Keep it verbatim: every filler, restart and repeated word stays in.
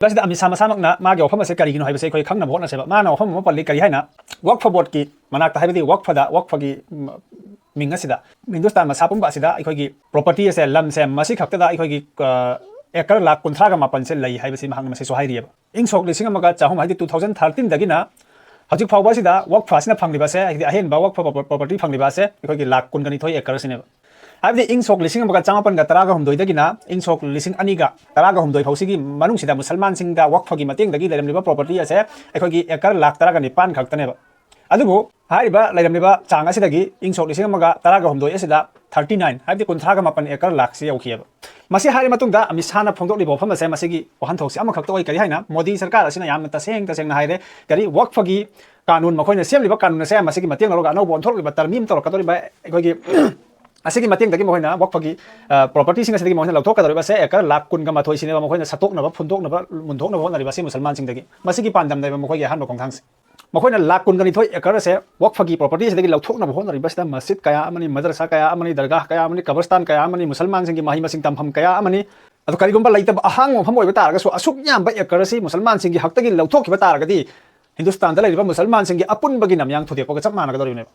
ꯃꯁꯤꯗ ꯑꯃꯤꯠ ꯁꯥ ꯃꯁꯥꯃꯛꯅ ꯃꯥꯒꯤ ꯋꯥꯐꯝ ꯑꯁꯦ ꯀꯔꯤꯒꯤꯅꯣ ꯍꯥꯏꯕꯁꯦ ꯑꯩꯈꯣꯏ ꯈꯪꯅꯕ ꯍꯣꯠꯅꯁꯦꯕ꯫ ꯃꯥꯅ ꯋꯥꯐꯝ ꯑꯃ ꯄꯜꯂꯤ, ꯀꯔꯤ ꯍꯥꯏꯅ? ꯋꯛꯐ ꯕꯣꯔꯗꯀꯤ ꯃꯅꯥꯛꯇ, ꯍꯥꯏꯕꯗꯤ ꯋꯛꯐꯗ, ꯋꯛꯐꯒꯤ, ꯎꯝ, ꯃꯤꯡ ꯑꯁꯤꯗ, ꯍꯤꯟꯗꯨꯁꯇꯥꯟ ꯃꯁꯥ ꯄꯨꯝꯕ ꯑꯁꯤꯗ ꯑꯩꯈꯣꯏꯒꯤ ꯄ꯭ꯔꯣꯄꯔꯇꯤ ꯑꯁꯦ, ꯂꯝꯁꯦ, ꯃꯁꯤ ꯈꯛꯇꯗ ꯑꯩꯈꯣꯏꯒꯤ, ꯑ, ꯑꯦꯀꯔ ꯂꯥꯛ ꯀꯨꯟꯊ꯭ꯔꯥꯒ ꯃꯥꯄꯟꯁꯦ ꯂꯩ ꯍꯥꯏꯕꯁꯤ ꯃꯍꯥꯛꯅ ꯃꯁꯤꯁꯨ ꯍꯥꯏꯔꯤꯑꯕ꯫ ꯏꯪ ꯁꯣꯛ ꯂꯤꯁꯤꯡ ꯑꯃꯒ ꯆꯍꯨꯝ, ꯍꯥꯏꯗꯤ two thousand thirteen ꯗꯒꯤꯅ ꯍꯧꯖꯤꯛ ꯐꯥꯎꯕ ꯑꯁꯤꯗ ꯋꯛꯐ ꯑꯁꯤꯅ ꯐꯪꯂꯤꯕ ꯑꯁꯦ, ꯍꯥꯏꯗꯤ ꯑꯍꯦꯟꯕ ꯋꯛꯐ ꯄ꯭ꯔꯣ-, ꯄ꯭ꯔꯣꯄꯔꯇꯤ ꯐꯪꯂꯤꯕ ꯑꯁꯦ ꯑꯩꯈꯣꯏꯒꯤ ꯂꯥꯛ ꯀꯨꯟꯒ ꯅꯤꯊꯣꯏ ꯑꯦꯀꯔꯁꯤꯅꯦꯕ꯫ ꯍꯥꯏꯕꯗꯤ ꯏꯪ ꯁꯣꯛ ꯂꯤꯁꯤꯡ ꯑꯃꯒ ꯆꯃꯥꯄꯟꯒ ꯇꯔꯥꯒ ꯍꯨꯝꯗꯣꯏꯗꯒꯤꯅ ꯏꯪ ꯁꯣꯛ ꯂꯤꯁꯤꯡ ꯑꯅꯤꯒ ꯇꯔꯥꯒ ꯍꯨꯝꯗꯣꯏ ꯐꯥꯎꯁꯤꯒꯤ ꯃꯅꯨꯡꯁꯤꯗ ꯃꯨꯁꯜꯃꯥꯟꯁꯤꯡꯗ ꯋꯛꯐꯒꯤ ꯃꯇꯦꯡꯗꯒꯤ ꯂꯩꯔꯝꯂꯤꯕ ꯄ꯭ꯔꯣꯄꯔꯇꯤ ꯑꯁꯦ ꯑꯩꯈꯣꯏꯒꯤ ꯑꯦꯀꯔ ꯂꯥꯛ ꯇꯔꯥꯒ ꯅꯤꯄꯥꯟ ꯈꯛꯇꯅꯦꯕ꯫ ꯑꯗꯨꯕꯨ ꯍꯥꯏꯔꯤꯕ ꯂꯩꯔꯝꯂꯤꯕ ꯆꯥꯡ ꯑꯁꯤꯗꯒꯤ ꯏꯪ ꯁꯣꯛ ꯂꯤꯁꯤꯡ ꯑꯃꯒ ꯇꯔꯥꯒ ꯍꯨꯝꯗꯣꯏ ꯑꯁꯤꯗ thirty nine, ꯍꯥꯏꯕꯗꯤ ꯀꯨꯟꯊ꯭ꯔꯥꯒ ꯃꯥꯄꯟ ꯑꯦꯀꯔ ꯂꯥꯛꯁꯤ ꯌꯧꯈꯤꯑꯕ꯫ ꯃꯁꯤ ꯍꯥꯏꯔ ꯃꯇꯨꯡꯗ ꯑꯃꯤꯠ ꯁꯥꯍꯅ ꯐꯣꯡꯗꯣꯛꯂꯤꯕ ꯋꯥꯐꯝ ꯑꯁꯦ, ꯃꯁꯤꯒꯤ ꯋꯥꯍꯟꯊꯣꯛꯁꯤ ꯑꯃꯈꯛꯇ ꯑꯣꯏ꯫ ꯀꯔꯤ ꯍꯥꯏꯅ? ꯃꯣꯗꯤ ꯁꯔꯀꯥꯔ ꯑꯁꯤꯅ ꯌꯥꯝꯅ ꯇꯁꯦꯡ ꯇꯁꯦꯡꯅ ꯍꯥꯏꯔꯦ, ꯀꯔꯤ, ꯋꯛꯐꯒꯤ ꯀꯥꯅꯨꯟ, ꯃꯈꯣꯏꯅ ꯁꯦꯝꯂꯤꯕ ꯀꯥꯅꯨꯟ ꯑꯁꯦ, ꯃꯁꯤꯒꯤ ꯃꯇꯦꯡ ꯂꯧꯔꯒ ꯑꯅꯧꯕ ꯑꯣꯟꯊꯣꯔꯛꯂꯤꯕ, ꯇꯔꯃꯤꯝ ꯇꯧꯔꯛꯀꯗꯧꯔꯤꯕ ꯑꯩꯈꯣꯏꯒꯤ ꯑꯁꯤꯒꯤ ꯃꯇꯦꯡꯗꯒꯤ ꯃꯈꯣꯏꯅ ꯋꯛꯐꯒꯤ, ꯑ, ꯄ꯭ꯔꯣꯄꯔꯇꯤꯁꯤꯡ ꯑꯁꯤꯗꯒꯤ ꯃꯈꯣꯏꯅ ꯂꯧꯊꯣꯛꯀꯗꯧꯔꯤꯕ ꯑꯁꯦ ꯑꯦꯀꯔ ꯂꯥꯛ ꯀꯨꯟꯒ ꯃꯥꯊꯣꯏꯁꯤꯅꯦꯕ ꯃꯈꯣꯏꯅ ꯁꯠꯇꯣꯛꯅꯕ, ꯐꯨꯟꯗꯣꯛꯅꯕ, ꯃꯨꯟꯊꯣꯛꯅꯕ ꯍꯣꯠꯅꯔꯤꯕ ꯑꯁꯤ ꯃꯨꯁꯜꯃꯥꯟꯁꯤꯡꯗꯒꯤ꯫ ꯃꯁꯤꯒꯤ ꯄꯥꯟꯗꯝꯅꯦꯕ ꯃꯈꯣꯏꯒꯤ ꯑꯍꯥꯟꯕ ꯈꯣꯡꯊꯥꯡꯁꯦ꯫ ꯃꯈꯣꯏꯅ ꯂꯥꯛ ꯀꯨꯟꯒ ꯅꯤꯊꯣꯏ ꯑꯦꯀꯔ ꯑꯁꯦ ꯋꯛꯐꯒꯤ ꯄ꯭ꯔꯣꯄꯔꯇꯤ ꯑꯁꯤꯗꯒꯤ ꯂꯧꯊꯣꯛꯅꯕ ꯍꯣꯠꯅꯔꯤꯕꯁꯤꯗ ꯃꯁꯖꯤꯗ ꯀꯌꯥ ꯑꯃꯅꯤ, ꯃꯗꯔꯁꯥ ꯀꯌꯥ ꯑꯃꯅꯤ, ꯗꯔꯒꯥꯍ ꯀꯌꯥ ꯑꯃꯅꯤ, ꯀꯕꯔꯁꯇꯥꯟ ꯀꯌꯥ ꯑꯃꯅꯤ, ꯃꯨꯁꯜꯃꯥꯟꯁꯤꯡꯒꯤ ꯃꯍꯩ ꯃꯁꯤꯡ ꯇꯝꯐꯝ ꯀꯌꯥ ꯑꯃꯅꯤ꯫ ꯑꯗꯣ ꯀꯔꯤꯒꯨꯝꯕ ꯂꯩꯇꯕ ꯑꯍꯥꯡꯕ ꯃꯐꯝ ꯑꯣꯏꯕ ꯇꯥꯔꯒꯁꯨ, ꯑꯁꯨꯛ ꯌꯥꯝꯕ ꯑꯦꯀꯔ ꯑꯁꯤ ꯃꯨꯁꯜꯃꯥꯟꯁꯤꯡꯒꯤ ꯍꯛꯇꯒꯤ ꯂꯧꯊꯣꯛꯈꯤꯕ ꯇꯥꯔꯒꯗꯤ ꯍꯤꯟꯗꯨꯁꯇꯥꯟꯗ ꯂꯩꯔꯤꯕ ꯃꯨꯁꯜꯃꯥꯟꯁꯤꯡꯒꯤ ꯑꯄꯨꯟꯕꯒꯤ ꯅꯝꯌꯥꯡ ꯊꯨꯗꯦꯛꯄꯒ ꯆꯞ ꯃꯥꯟꯅꯒꯗꯧꯔꯤꯕꯅꯦꯕ꯫